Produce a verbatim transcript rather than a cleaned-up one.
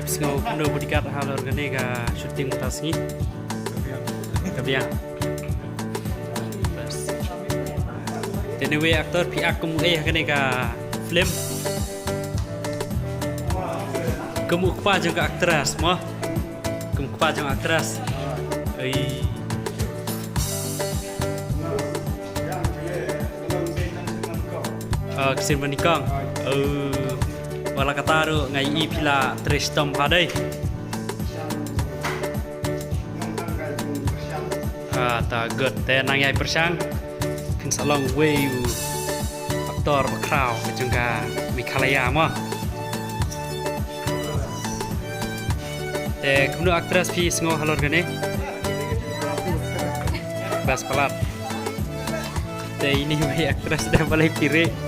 Sngew kumno bodyguard halor kane ka shooting mynta sngi? Ka biang. Te ne wei actor phi act kum u ei ha kane ka film? Kum u kpa jong ka actress mo. Kum u kpa jong actress. Ei. Oh, ka sien banyngkong. Oh. Wat la katta ruh nga ïohi phi la trei shitom bha dei. Ah, ta good. Te nang ïai pyrshang. Phin sa long wei u actor bakhraw ka jong ka Meghalaya mo. Te kumno actress phi sngew halor kane? Best palat. Te ine i wei actress da balei phi rieh?